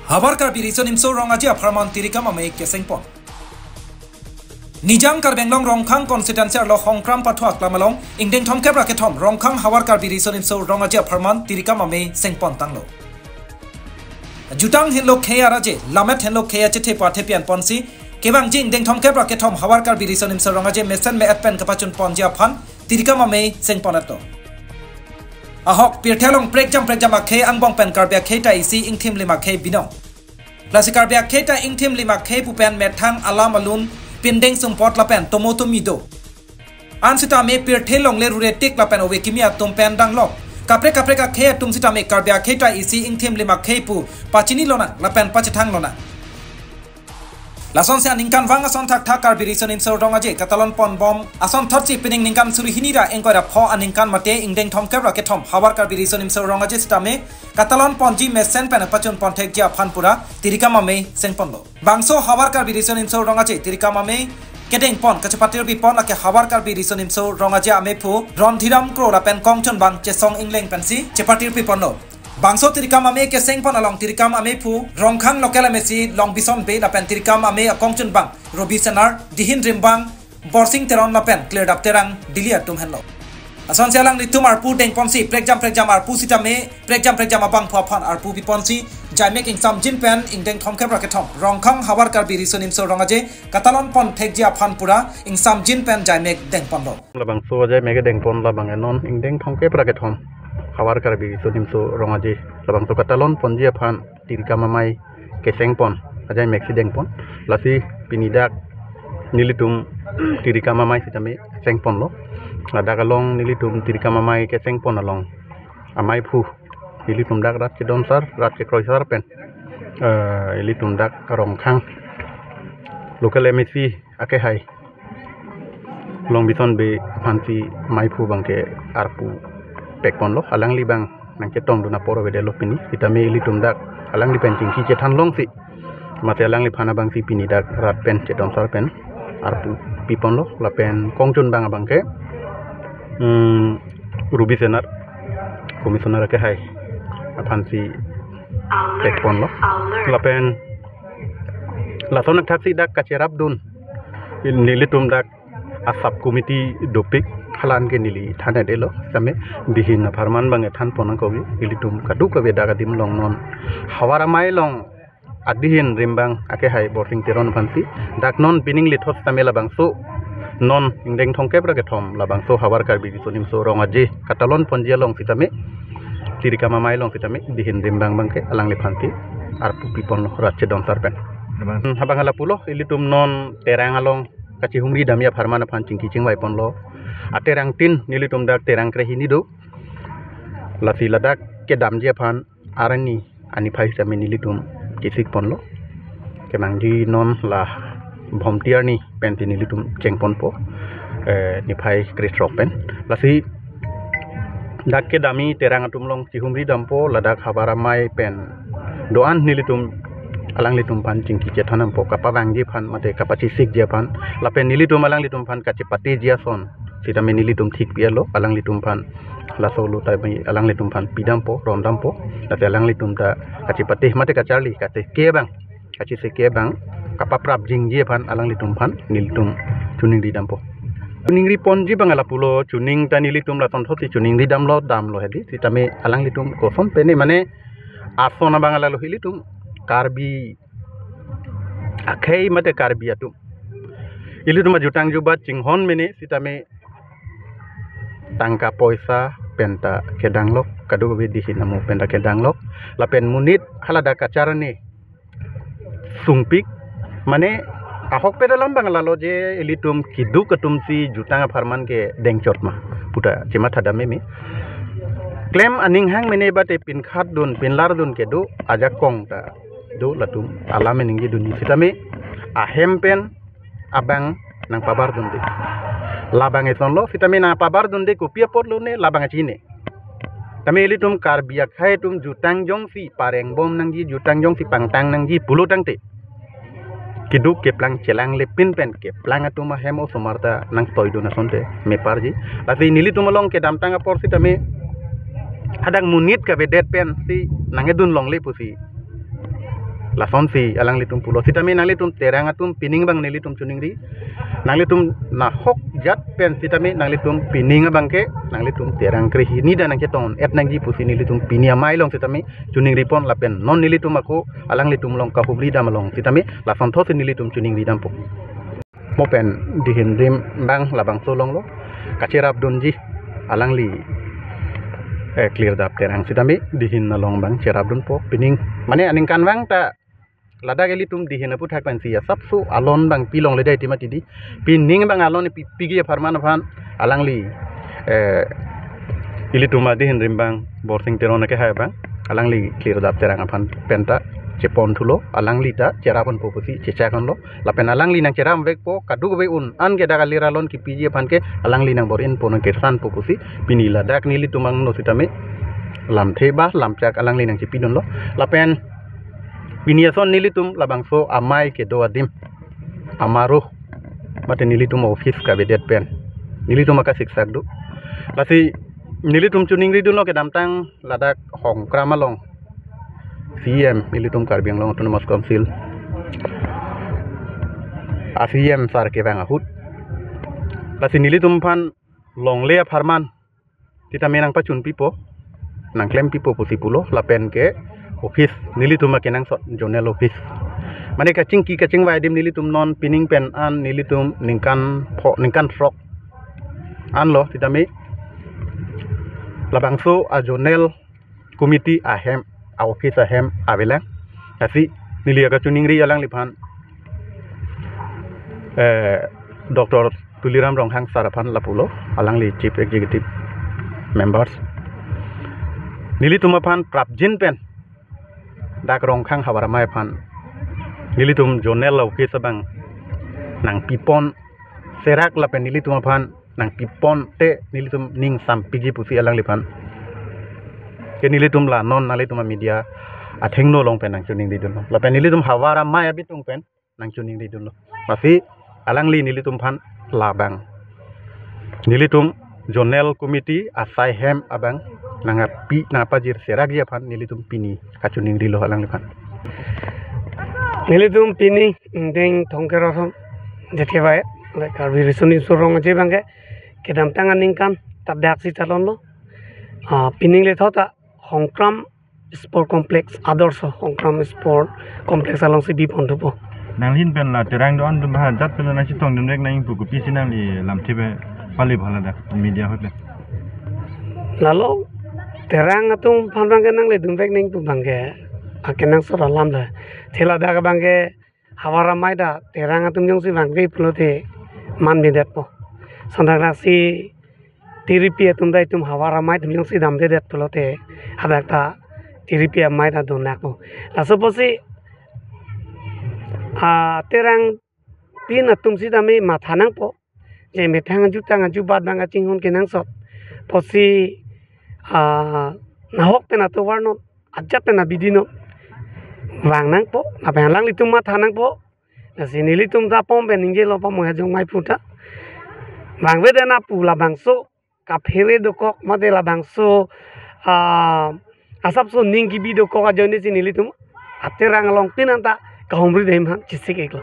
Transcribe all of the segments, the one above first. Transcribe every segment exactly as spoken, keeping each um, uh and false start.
Havar Karbi Riso Nimso Rong Aje apharman tirikam amei kesengpon. Nijang Karbi Anglong Rongkhang constituency arlo Hongkram Pathu aklam along ingdeng thomkep ra kethom Rongkhang Havar Karbi Riso Nimso Rong Aje apharman tirikam amei sengpon tanglo. Jutang henlo khei araje, lammet henlo khei achethe pu athepi anponsi kevangji ingdeng thomkep ra kethom Havar Karbi Riso Nimso Rong Aje mesen me-et pen kapachunponji aphan tirikam amei sengpon-etlo. Ahok pirthe along prekjam prekjam akhei angbong pen Karbi akhei ta isi ingthim lim akhei binong. Lasi Karbi akhei ta ingthim lim akhei pu pen methang alam alun pindeng sumpot lapen tomo tomi do. Ansitame pirthe longle rure tik lapen ove kimi atum pen danglok. Kaprek kaprek akhei atum sitame Karbi akhei ta isi ingthim lim akhei pu pachini lonang lapen pachethang lonang. Lasonsi aningkanvang ason thakthak Karbi Riso Nimso Rong Aje katalon ponbom ason thotsi pining ningkan suri hini ra ingkoi ra pho aningkan mate ingdeng thomkep ra kethom Havar Karbi Riso Nimso Rong Aje sitame katalon ponji mesen pen pachunpon thekji aphan pura tirikam amei sengponlo. Bangso Havar Karbi Riso Nimso Rong Aje tirikam amei kedengpon kachepatirpipon lake Havar Karbi Riso Nimso Rong Aje ameiphu Rondhiram Kro lapen kongchunbang Chesong Ingleng pensi chepatirpiponlo. Bangso tirikam amei kesengpon along tirikam ameiphu Rongkhang local M A C Longbison Bey lapen tirikam amei akongchunbang Robi Senar, Dihin Rimbang Borsing Teron lapen Klerdap Terang Dili atum henlo. Asonsi alanglitum arpu dengponsi prekjam prekjam arpu sitame prekjam prekjam abangphu aphan arpu piponsi jaimek ingsamjin pen ingdeng thomkep ra kethom Rongkhang Havar Karbi Riso Nimso Rong Aje katalon pon thekji aphan pura ingsamjin pen jaimek dengponlo. Labangso ajaimek dengpon labang non ingdeng thomkep ra kethom Havar Karbi Riso Nimso Rong Aje labangso katalon ponji aphan tirikam amei kesengpon ajaimek si dengpon. Lasi pini dak nelitum tirikam amei sitame sengponlo. Ladak along nelitum tirikam amei kesengpon along ameiphu nelitum dak rat kedonsar rat kekroisar pen, eh, nelitum dak Rongkhang local M A C akehai Longbison Bey aphansi meiphu abangke arpu pekponlo. Alangli abang nangchetongdun apor avedetlo pini. Sitame ilitum dak alangli pen chingki chethan longsi mate alangliphan abangsi pini dak rat pen chedonsar pen arpu piponlo. Lapen kongchunbang abangke, hmm, Ruby Senar, Commissioner akehai aphansi pekponlo. Lapen lason athaksi dak kacherapdun nelitum dak a sub committee dopik halan ke neli thanedetlo. Sitame dihin apharman abang ethanpon nangkokji. Ilitum kadokave dak adim along non Havar Amei along adihin rimbang akehai Borsing Teron aphansi dak non pining lithot sitame labangso non ingdeng thomkep ra kethom labangso Havar Karbi Riso Nimso Rong Aje katalon ponji along sitame tirikam amei along sitame dihin rimbang abangke alangliphansi arpu piponlo rat chedonsar pen. Labang. Hmm, habang hala pulo, ilitum non Terang along kachihumri damji apharman aphan chingki chingvaiponlo. Aterang tin, nelitum dak Terang krehini do. Lasi ladak kedamji aphan arni aniphai sitame nelitum kesikponlo. Kemangji non la Bhomti arni pensi nelitum chengponpo, eh, niphai krethrok pen. Lasi dak kedamji Terang atum along chihumri dampo, ladak Havar Amei pen do-an nelitum alanglitum aphan chingki chethan dampo, kapavangji aphan mate kapachesikji aphan. Lapen nelitum alanglitum aphan kachepateji ason sitame nelitum thik pialo, alanglitum aphan laso lo ta alanglitum aphan pidampo, rondampo. Lasi alanglitum ta kachepate mate kacharli kachesik abang, kachesik abang kapaprap jingji aphan alanglitum aphan nelitum choningri dampo. Choningri ponji abang hala pulo, choning ta nelitum lason thotsi choningri damlo, damlo hedi. Sitame alanglitum koson pene mane ason abang hala lo, ilitum Karbi akhei mate Karbi atum, ilitum ajutang jubat chinghon mene sitame tangka poisa penta kedanglok, kadokave dihin amu penta kedanglok. Lapen monit haladak kacharli sungpik, mane ahokpet alam abang lalo je ilitum keduk atumsi jutang apharman kedengchot ma puta chematha dam meme. Klem aning hang mene bate pinkhatdun pinlardun kedo ajakong ta do latum alam ningjedunji sitame ahem pen abang nangpabardunde. Labang esonlo sitame nangpabardunde kopi apotlo ne labang achine. Tame ilitum Karbi akhei atum jutang jongsi parengbom nangji, jutang jongsi pangtang nangji pulo tangte keduk keplang chelang lepin pen keplang atum ahem osomar ta nangtoidun asonte meparji. Lasi nelitum along kedamtang apor sitame hadak monit kavedet pensi nangedun longle pusi Lasonsi alanglitum pulo. Sitame nanglitum Terang atum pining abang nelitum choningri. Nanglitum nahok jat pen sitame nanglitum pining abang ke nanglitum Terang krehini dan nangchetong-et nangji pusi nelitum pini amei along sitame choningri pon lapen non nelitum ako alanglitum along kahumri dam along sitame lasonthotsi nelitum choningri dampo. Mo pen dihin rim abang labangso along lo kacherap dunji alangli, eh, Klirdap Terang sitame dihin along abang cherap dunpo pining. Mane aningkan abang ta ladak ilitum dihin aphuthak pensi asapso alon abang pilongle dei tima tidi. Pining abang alon pi, piji apharman aphan alangli, eh, ilitum adihin rim abang Borsing Teron akehai abang alangli Klirdap Terang aphan penta chepon thulo, alangli ta cherap ponpo pusi chechak ponlo. Lapen alangli nangcherap vekpo, kadokave un-an ke dak alir alon kipiji aphan ke alangli nangbor-inpo nangkirsanpo pusi pini ladak nelitum angno sitame lamthe ba lamchak alangli nangchepidunlo. Lapen pini ason nelitum labangso amei kedo adim amaro mate nelitum office kavedet pen nelitum akasiksak do. Lasi nelitum choningri dunlo kedamtang ladak Hongkram along C E M nelitum Karbi Anglong Autonomous Council a C E M sar kevang ahut. Lasi nelitum aphan longle apharman sitame nangpachun pipo, nangklem pipo pusi pulo, lapen ke office nelitum akenangsot zonal office. Mane kachingki kachingvai adim nelitum non pining pen an nelitum ningkan pho, ningkan throk anlo sitame labangso a zonal committee ahem, a office ahem avelang. Lasi neli akachoningri alangliphan, eh, Doctor Tuliram Ronghang sar aphan lapulo, alangli Chief Executive Members. Nelitum aphan prapjin pen dak Rongkhang Havar Amei aphan nelitum zonal office abang nangpipon serak lapen nelitum aphan nangpipon te nelitum ning sampiji pusi alangliphan ke nelitum la non nanglitum a media athengno along pen nangchoningri dunlo. Lapen nelitum Havar Amei abitung pen nangchoningri dunlo. Lasi alangli nelitum aphan labang nelitum zonal committee asai hem abang nangpi nangpajir serakji aphan nelitum pini kachoningrilo alangliphan. Nelitum pini ingdeng thomkep ra thom Jethevai, like, Karbi Riso Nimso Rong Aje abang ke kedamtang aningkan ta daksi chalonlo. Ah, pining le thot ta Hongkram Sport Complex, Adorsho Hongkram Sport Complex alongsi bipon thupo. Nanghin pen la Terang do-an atum bahar jat pen nangchetongdun vek nangpu, kopisi nangli lamthe pen pale bhala dak media ahut le? Lalo Terang atum aphan abang ke nangledun vek nangpu abang ke akenangsot alam da. Thela dak abang ke Havar Amei ta Terang atum jongsi vangve pulote manvedetpo. Sandaknaksi tiripi atum ta itum Havar Amei atum jongsi damvedet pulote hadak ta tiripi amei ta donakpo. Laso apotsi, ah, Terang tin atum sitame matha nangpo. Je methang ajutang ajubat abang kachinghon kenangsot apotsi, ah, nahok pen atovar non, ajat pen abidi non vang nangpo, lapen alanglitum matha nangpo. Lasi nelitum ta pom pen ningjelo pamo ajong mai puta. Vangvedet na pu labangso kaphere dokok mate labangso, ah, asapso ning kibi dokok ajoinesi nelitum a Terang along tin anta kahumri dam aphan chesik-iklo.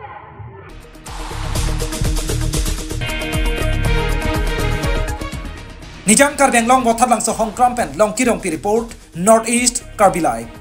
Nijang Karbi Anglong Vothatlangso Hongkram pen Longki Rongpi report, North East Karbi Live.